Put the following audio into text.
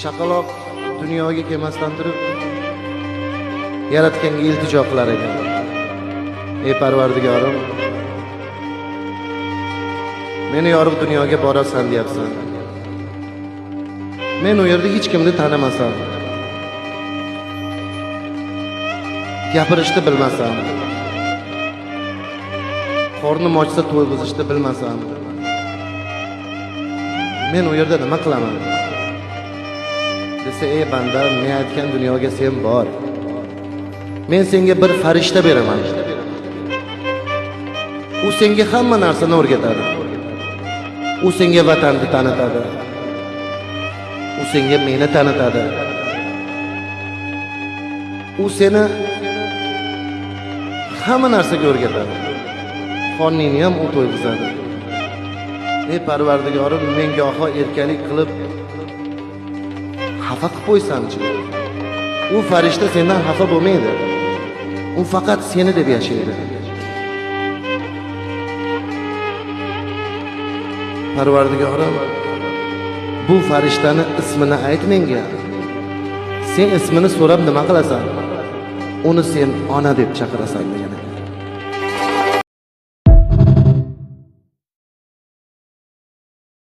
Chaqaloq dunyoga kelmasdan turib Yaratganga iltijo qilar ekan. Ey Parvardigorim, meni yorug' dunyoga borasan deyapsan. Men u yerda hech kimni tanimasam, gapirishni bilmasam, qornim ochsa to'yg'izishni bilmasam, men u yerda nima qilaman? Desa, ey banda, men aytgan dunyoga sen bor. Men senga bir farishta beraman. U senga hamma narsani o'rgatadi. U senga vatanni tanitadi. U senga meni tanitadi. U seni hamma narsaga o'rgatadi. Qorningni ham u to'yg'izadi. Ey Parvardigorim, men goho erkalik qilib xafa qilib qo'ysamchi? U farishta sendan xafa bo'lmaydi. U faqat seni deb yashaydi. Parvardigorim, bu farishtani ismini ayt menga. Sen ismini so'rab nima qilasan? Uni sen ona deb chaqirasan degan.